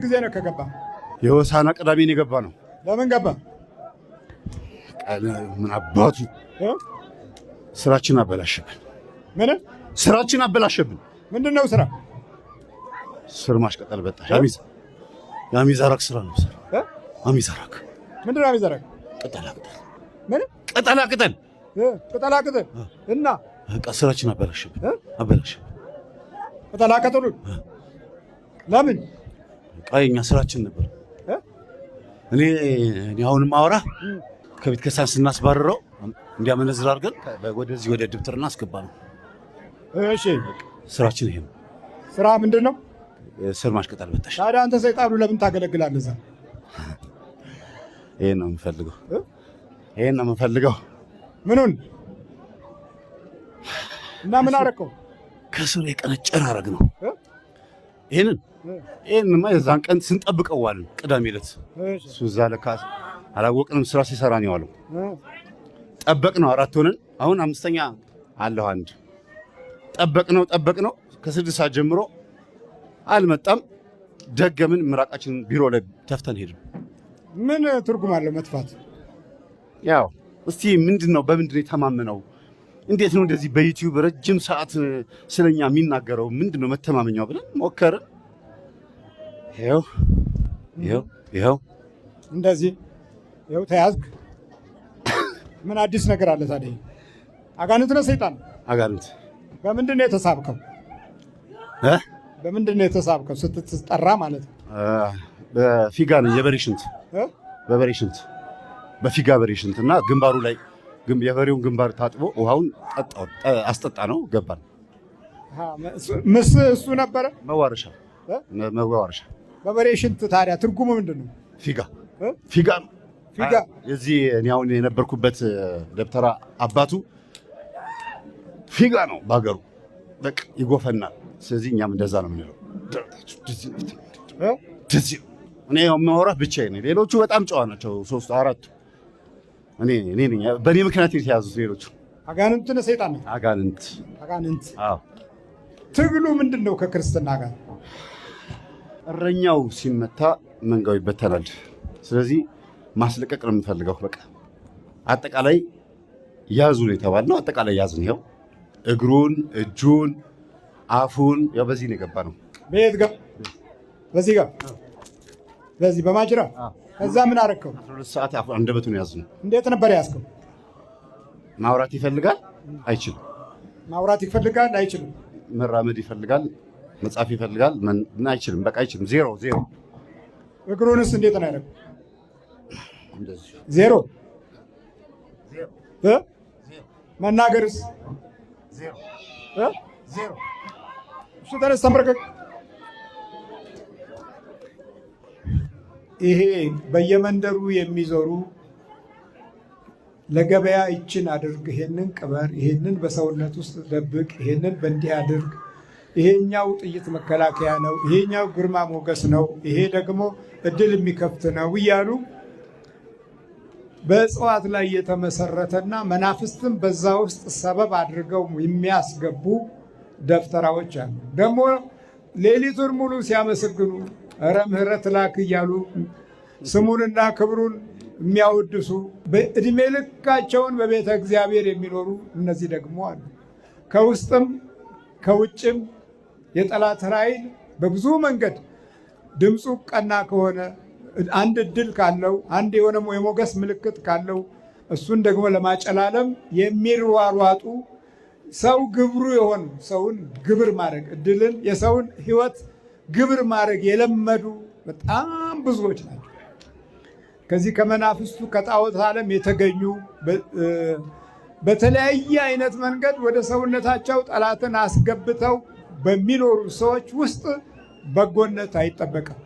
ጊዜ ነው ከገባ? የሆሳዕና ቅዳሜን የገባ ነው። ለምን ገባ? ምን አባቱ ስራችን አበላሸብን። ምን ስራችን አበላሸብን። ምንድን ነው ስራ? ስር ማሽቀጠል በጣ የአሚዛራክ ስራ ነው። ስራ አሚዛራክ ምንድን ነው አሚዛራክ? ቅጠላ ቅጠል። ምን ቅጠላ ቅጠል። ቅጠላ ቅጠል እና በቃ ስራችን አበላሸብን አበላሸብን። ቅጠላ ቅጠሉን ለምን? በቃ የኛ ስራችን ነበር። እኔ አሁን ማወራ ከቤተ ክርስቲያን ስናስባርረው እንዲያመነዝር አድርገን ወደዚህ ወደ ድብትርና አስገባ ነው። እሺ ስራችን ይሄ ነው። ስራ ምንድን ነው? ስር ማሽቀጠል በጣሽ። ታዲያ አንተ ሰይጣኑ ለምን ታገለግላለህ? እዛ ይሄን ነው የምፈልገው። ይሄን ነው የምፈልገው። ምኑን እና ምን አደረከው? ከስሩ የቀነጨረ አረግ ነው። ይሄንን ይሄንማ የዛን ቀን ስንጠብቀው ዋልን። ቅዳሜ ዕለት እሱ እዛ ለካ አላወቅንም። ስራ ሲሰራ ነው የዋለው። ጠበቅ ነው አራት ሆነን፣ አሁን አምስተኛ አለሁ። አንድ ጠበቅ ነው ጠበቅ ነው ከ6 ሰዓት ጀምሮ አልመጣም። ደገምን። ምራቃችን ቢሮ ላይ ተፍተን ሄድን። ምን ትርጉም አለው መጥፋት? ያው እስቲ ምንድን ነው በምንድን ነው የተማመነው? እንዴት ነው እንደዚህ በዩቲዩብ ረጅም ሰዓት ስለኛ የሚናገረው? ምንድን ነው መተማመኛው ብለን ሞከርን። ይኸው ይኸው ይኸው እንደዚህ ይኸው ተያዝክ። ምን አዲስ ነገር አለ ታዲያ? አጋንንት ነው ሰይጣን? አጋንንት። በምንድን ነው የተሳብከው? በምንድን ነው የተሳብከው ስትጠራ ማለት ነው? በፊጋ ነው፣ የበሬ ሽንት። በበሬ ሽንት፣ በፊጋ በሬ ሽንት እና ግንባሩ ላይ የበሬውን ግንባር ታጥቦ ውሃውን አስጠጣ ነው ገባን። ምስ እሱ ነበረ መዋረሻ መዋረሻ። በበሬ ሽንት ታዲያ ትርጉሙ ምንድን ነው? ፊጋ ፊጋ ፊጋ። የዚህ እኔ አሁን የነበርኩበት ደብተራ አባቱ ፊጋ ነው በሀገሩ፣ በቃ ይጎፈናል። ስለዚህ እኛም እንደዛ ነው የምንለው። እኔ የማወራህ ብቻዬን ነኝ። ሌሎቹ በጣም ጨዋ ናቸው፣ ሶስቱ አራቱ። እኔ እኔ ነኝ በእኔ ምክንያት የተያዙት ሌሎቹ። አጋንንት ነው ሰይጣን ነው? አጋንንት። አጋንንት። አዎ። ትግሉ ምንድን ነው ከክርስትና ጋር? እረኛው ሲመታ መንጋው ይበተናል። ስለዚህ ማስለቀቅ ነው የምፈልገው። በቃ አጠቃላይ ያዙ ነው የተባልነው። አጠቃላይ ያዝን። ይኸው እግሩን፣ እጁን፣ አፉን ያው በዚህ ነው የገባ ነው። በየት ጋር? በዚህ ጋር፣ በዚህ በማጅራ። ከዛ ምን አደረከው? 12 ሰዓት አንደበቱን ያዝ ነው። እንዴት ነበር ያዝከው? ማውራት ይፈልጋል፣ አይችልም። ማውራት ይፈልጋል፣ አይችልም። መራመድ ይፈልጋል፣ መጻፍ ይፈልጋል፣ አይችልም። በቃ አይችልም። ዜሮ ዜሮ። እግሩንስ እንዴት ነው ያደረገው? ዜሮ። መናገርስ? ዜሮ። እሱ ተነስ ተንበርከክ። ይሄ በየመንደሩ የሚዞሩ ለገበያ ይችን አድርግ፣ ይሄንን ቅበር፣ ይሄንን በሰውነት ውስጥ ደብቅ፣ ይሄንን በእንዲህ አድርግ፣ ይሄኛው ጥይት መከላከያ ነው፣ ይሄኛው ግርማ ሞገስ ነው፣ ይሄ ደግሞ እድል የሚከፍት ነው እያሉ በእጽዋት ላይ የተመሰረተና መናፍስትን በዛ ውስጥ ሰበብ አድርገው የሚያስገቡ ደብተራዎች አሉ። ደግሞ ሌሊቱን ሙሉ ሲያመሰግኑ እረ ምሕረት ላክ እያሉ ስሙንና ክብሩን የሚያወድሱ በእድሜ ልካቸውን በቤተ እግዚአብሔር የሚኖሩ እነዚህ ደግሞ አሉ። ከውስጥም ከውጭም የጠላት ኃይል በብዙ መንገድ ድምፁ ቀና ከሆነ፣ አንድ እድል ካለው፣ አንድ የሆነ የሞገስ ምልክት ካለው እሱን ደግሞ ለማጨላለም የሚሯሯጡ ሰው ግብሩ የሆኑ ሰውን ግብር ማድረግ፣ እድልን የሰውን ሕይወት ግብር ማድረግ የለመዱ በጣም ብዙዎች ናቸው። ከዚህ ከመናፍስቱ ከጣዖት ዓለም የተገኙ በተለያየ አይነት መንገድ ወደ ሰውነታቸው ጠላትን አስገብተው በሚኖሩ ሰዎች ውስጥ በጎነት አይጠበቅም።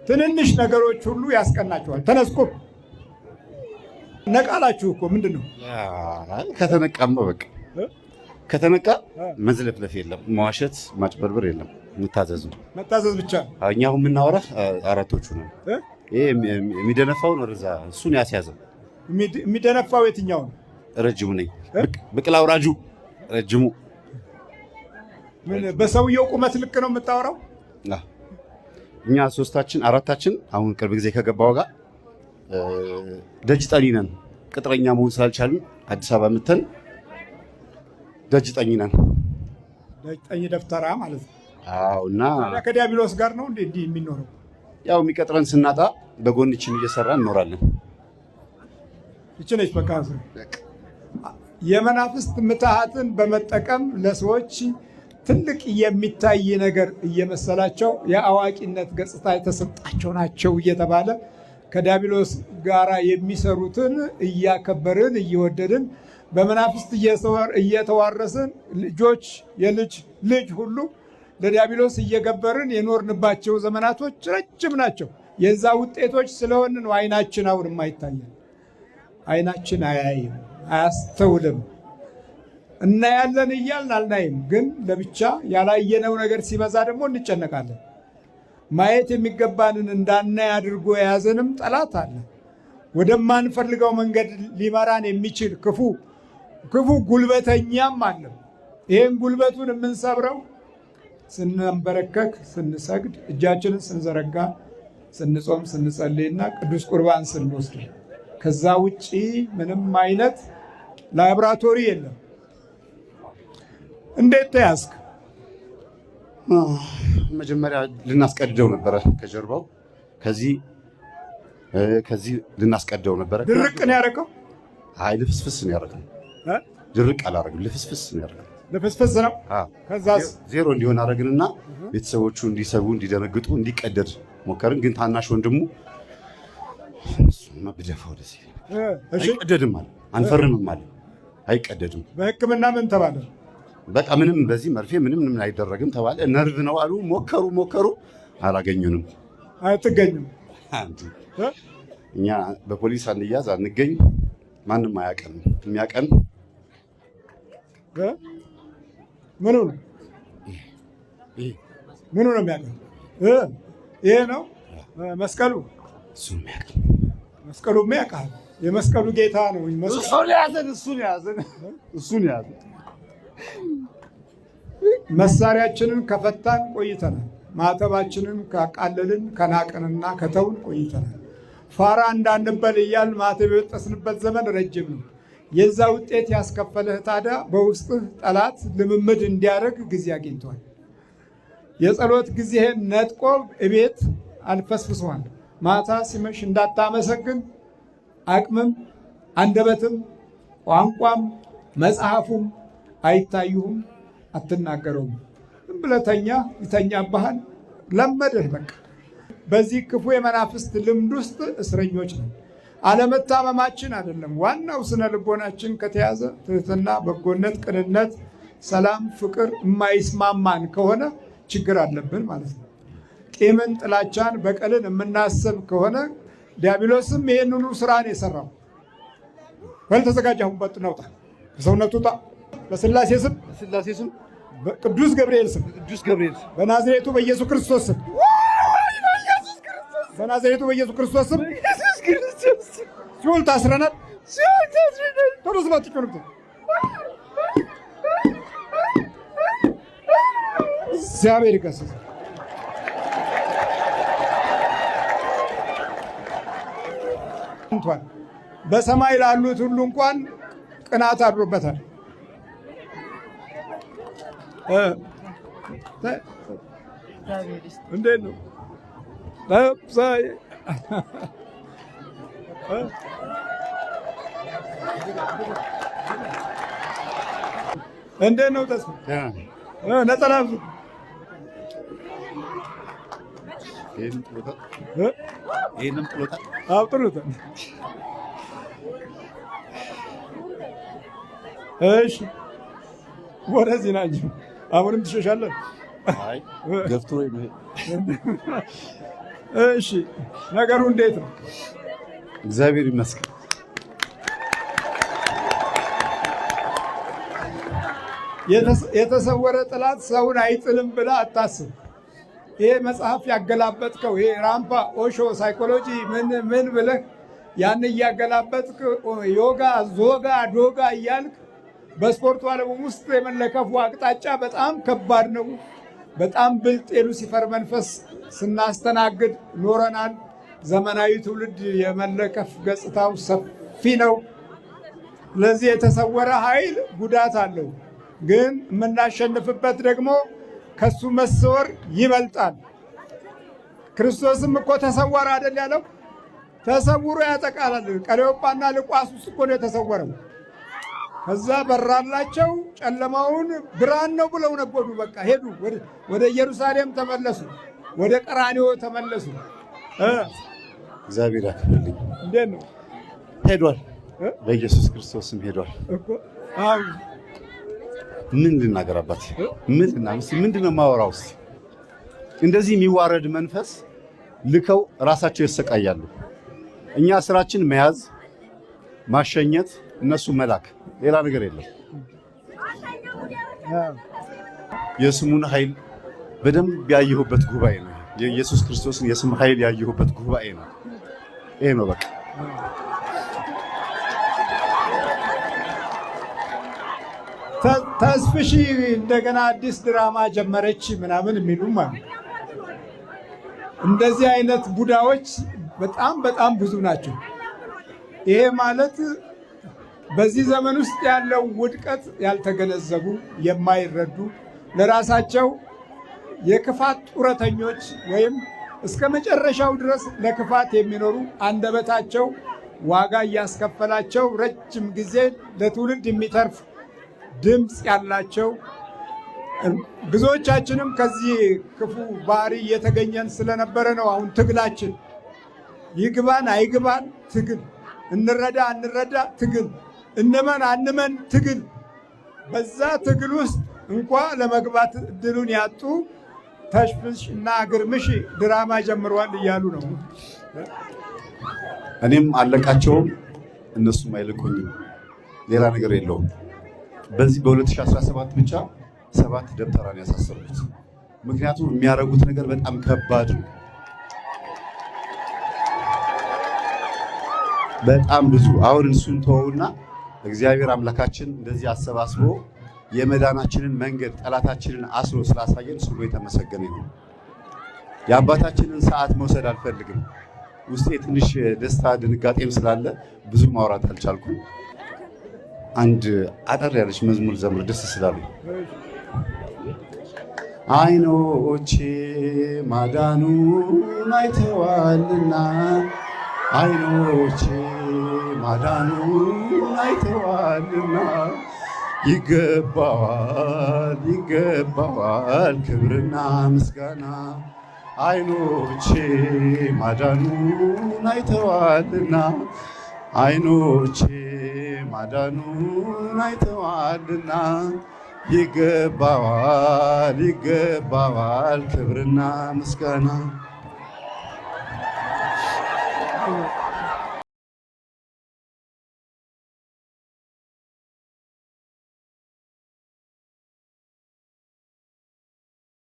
ትንንሽ ነገሮች ሁሉ ያስቀናቸዋል። ተነስቆ ነቃላችሁ እኮ ምንድን ነው? ከተነቃማ በቃ ከተነቃ መዝለፍለፍ የለም፣ መዋሸት ማጭበርበር የለም። መታዘዝ ነው፣ መታዘዝ ብቻ። እኛ አሁን የምናወራህ አራቶቹ ነው። ይሄ የሚደነፋውን ወደዛ እሱን ያስያዘ። የሚደነፋው የትኛው ነው? ረጅሙ ነኝ፣ ብቅል አውራጁ ረጅሙ። በሰውየው ቁመት ልክ ነው የምታወራው? እኛ ሶስታችን አራታችን አሁን ቅርብ ጊዜ ከገባው ጋር ደጅ ጠኒ ነን። ቅጥረኛ መሆን ስላልቻልን አዲስ አበባ መተን ደጅ ጠኝ ነን። ደጅ ጠኝ ደብተራ ማለት ነው። አዎ። እና ከዲያብሎስ ጋር ነው እንዴ እንዲህ የሚኖረው? ያው የሚቀጥረን ስናጣ በጎንችን እየሰራ እንኖራለን። ይቺ ነች በቃ። የመናፍስት ምትሃትን በመጠቀም ለሰዎች ትልቅ የሚታይ ነገር እየመሰላቸው የአዋቂነት ገጽታ የተሰጣቸው ናቸው እየተባለ ከዲያብሎስ ጋራ የሚሰሩትን እያከበርን እየወደድን በመናፍስት እየተዋረስን ልጆች የልጅ ልጅ ሁሉ ለዲያብሎስ እየገበርን የኖርንባቸው ዘመናቶች ረጅም ናቸው። የዛ ውጤቶች ስለሆን ነው አይናችን አሁን የማይታየን። አይናችን አያይም፣ አያስተውልም። እናያለን እያልን አልናይም፣ ግን ለብቻ ያላየነው ነገር ሲበዛ ደግሞ እንጨነቃለን። ማየት የሚገባንን እንዳናይ አድርጎ የያዘንም ጠላት አለ። ወደማንፈልገው መንገድ ሊመራን የሚችል ክፉ ክፉ ጉልበተኛም አለ። ይህን ጉልበቱን የምንሰብረው ስንንበረከክ፣ ስንሰግድ፣ እጃችንን ስንዘረጋ፣ ስንጾም፣ ስንጸልይና ቅዱስ ቁርባን ስንወስድ። ከዛ ውጪ ምንም አይነት ላብራቶሪ የለም። እንዴት ተያዝክ? መጀመሪያ ልናስቀድደው ነበረ ከጀርባው ከዚህ ከዚህ ልናስቀድደው ነበረ። ድርቅ ነው ያደረገው? አይ ልፍስፍስ ነው ያደረገው። ድርቅ አላደረግም፣ ልፍስፍስ ነው ያደረገው። ልፍስፍስ ነው። ከዛስ ዜሮ እንዲሆን አደረግንና ቤተሰቦቹ እንዲሰጉ፣ እንዲደነግጡ፣ እንዲቀደድ ሞከርን። ግን ታናሽ ወንድሙ እሱማ ብደፋው ደስ አይቀደድም አለ፣ አንፈርምም አለ፣ አይቀደድም። በሕክምና ምን ተባለ? በቃ ምንም በዚህ መርፌ ምንም ምንም አይደረግም ተባለ። ነርቭ ነው አሉ። ሞከሩ ሞከሩ፣ አላገኙንም። አትገኙም። እኛ በፖሊስ አንያዝ አንገኝ፣ ማንም አያቀንም። የሚያቀን ምኑ ነው? ምኑ ነው የሚያቀን? ይሄ ነው መስቀሉ። እሱ የሚያቀን መስቀሉ የሚያውቃል። የመስቀሉ ጌታ ነው። እሱን ያዘን፣ እሱን ያዘን፣ እሱን ያዘን። መሳሪያችንን ከፈታን ቆይተናል። ማተባችንን ካቃለልን ከናቅንና ከተውን ቆይተናል። ፋራ እንዳንበል እያል ማተብ የበጠስንበት ዘመን ረጅም ነው። የዛ ውጤት ያስከፈለህ ታዲያ በውስጥህ ጠላት ልምምድ እንዲያደርግ ጊዜ አግኝቷል። የጸሎት ጊዜህን ነጥቆ እቤት አልፈስፍሷል። ማታ ሲመሽ እንዳታመሰግን አቅምም አንደበትም ቋንቋም መጽሐፉም አይታዩህም፣ አትናገረውም። ዝም ብለህ ተኛ፣ ይተኛብሃል። ለመደህ በቃ። በዚህ ክፉ የመናፍስት ልምድ ውስጥ እስረኞች ነን። አለመታመማችን አይደለም ዋናው፣ ስነ ልቦናችን ከተያዘ ትህትና፣ በጎነት፣ ቅንነት፣ ሰላም፣ ፍቅር የማይስማማን ከሆነ ችግር አለብን ማለት ነው። ቂምን፣ ጥላቻን፣ በቀልን የምናስብ ከሆነ ዲያብሎስም ይህንኑ ስራን የሰራው። በል ተዘጋጅ፣ አሁን በጥ ነውጣ ከሰውነቱ ውጣ። በስላሴ ስም፣ በስላሴ ስም፣ በቅዱስ ገብርኤል ስም፣ ቅዱስ ገብርኤል ስም፣ በናዝሬቱ በኢየሱስ ክርስቶስ ስም፣ በናዝሬቱ በኢየሱስ ክርስቶስ ስም ሲኦል ታስረናል። ሲኦል ታስረናል። ቶሎ ስባት። እግዚአብሔር ይገስጽ። በሰማይ ላሉት ሁሉ እንኳን ቅናት አድሮበታል። እንዴት ነው? እንዴት ነው ተስፋ? ነጠላ ይህንም ጥሎታል። አዎ ጥሎታል። እሺ ወደዚህ ና እንጂ አሁንም ትሸሻለህ። አይ ገፍትሮ። እሺ ነገሩ እንዴት ነው? እግዚአብሔር ይመስገን። የተሰወረ ጠላት ሰውን አይጥልም ብለህ አታስብ። ይሄ መጽሐፍ ያገላበጥከው ይሄ ራምፓ፣ ኦሾ፣ ሳይኮሎጂ ምን ምን ብለህ ያን እያገላበጥክ ዮጋ፣ ዞጋ፣ ዶጋ እያልክ በስፖርቱ ዓለም ውስጥ የመለከፉ አቅጣጫ በጣም ከባድ ነው። በጣም ብልጥ የሉሲፈር መንፈስ ስናስተናግድ ኖረናል። ዘመናዊ ትውልድ የመለከፍ ገጽታው ሰፊ ነው። ስለዚህ የተሰወረ ኃይል ጉዳት አለው፣ ግን የምናሸንፍበት ደግሞ ከሱ መሰወር ይበልጣል። ክርስቶስም እኮ ተሰወረ አይደል ያለው? ተሰውሮ ያጠቃላል። ቀለዮጳና ልቋስ ውስጥ እኮ ነው የተሰወረው። ከዛ በራላቸው፣ ጨለማውን ብርሃን ነው ብለው ነጎዱ። በቃ ሄዱ፣ ወደ ኢየሩሳሌም ተመለሱ፣ ወደ ቀራንዮ ተመለሱ። እግዚአብሔር ያክብርልኝ። እንዴት ነው? ሄዷል። በኢየሱስ ክርስቶስም ሄዷል። ምን ልናገር አባት? ምን ልናገር? ምንድን ነው የማወራው? እስኪ እንደዚህ የሚዋረድ መንፈስ ልከው ራሳቸው ይሰቃያሉ። እኛ ስራችን መያዝ፣ ማሸኘት፣ እነሱ መላክ፣ ሌላ ነገር የለም። የስሙን ኃይል በደንብ ያየሁበት ጉባኤ ነው። የኢየሱስ ክርስቶስን የስም ኃይል ያየሁበት ጉባኤ ነው። ይሄ ነው በቃ። ተስፍሺ እንደገና አዲስ ድራማ ጀመረች ምናምን የሚሉም አሉ። እንደዚህ አይነት ቡዳዎች በጣም በጣም ብዙ ናቸው። ይሄ ማለት በዚህ ዘመን ውስጥ ያለው ውድቀት ያልተገነዘቡ፣ የማይረዱ፣ ለራሳቸው የክፋት ጡረተኞች ወይም እስከ መጨረሻው ድረስ ለክፋት የሚኖሩ፣ አንደበታቸው ዋጋ እያስከፈላቸው ረጅም ጊዜ ለትውልድ የሚተርፍ ድምፅ ያላቸው፣ ብዙዎቻችንም ከዚህ ክፉ ባህሪ እየተገኘን ስለነበረ ነው። አሁን ትግላችን ይግባን አይግባን ትግል፣ እንረዳ አንረዳ ትግል፣ እንመን አንመን ትግል። በዛ ትግል ውስጥ እንኳ ለመግባት እድሉን ያጡ ተሽፍሽ እና ግርምሽ ድራማ ጀምረዋል እያሉ ነው። እኔም አለቃቸውም እነሱም አይለቁኝም። ሌላ ነገር የለውም። በዚህ በ2017 ብቻ 7 ደብተራን ያሳሰሩት። ምክንያቱም የሚያደርጉት ነገር በጣም ከባድ ነው። በጣም ብዙ። አሁን እሱን ተወውና እግዚአብሔር አምላካችን እንደዚህ አሰባስቦ የመዳናችንን መንገድ ጠላታችንን አስሮ ስላሳየን ስሙ የተመሰገነ ይሁን። የአባታችንን ሰዓት መውሰድ አልፈልግም። ውስጤ ትንሽ ደስታ ድንጋጤም ስላለ ብዙ ማውራት አልቻልኩም። አንድ አጠር ያለች መዝሙር ዘምር ደስ ስላሉ። አይኖቼ ማዳኑን አይተዋልና፣ አይኖቼ ማዳኑን አይተዋልና፣ ይገባዋል ይገባዋል ክብርና ምስጋና፣ አይኖቼ ማዳኑን አይተዋልና፣ አይኖቼ ማዳኑን አይተዋልና፣ ይገባዋል ይገባዋል ክብርና ምስጋና።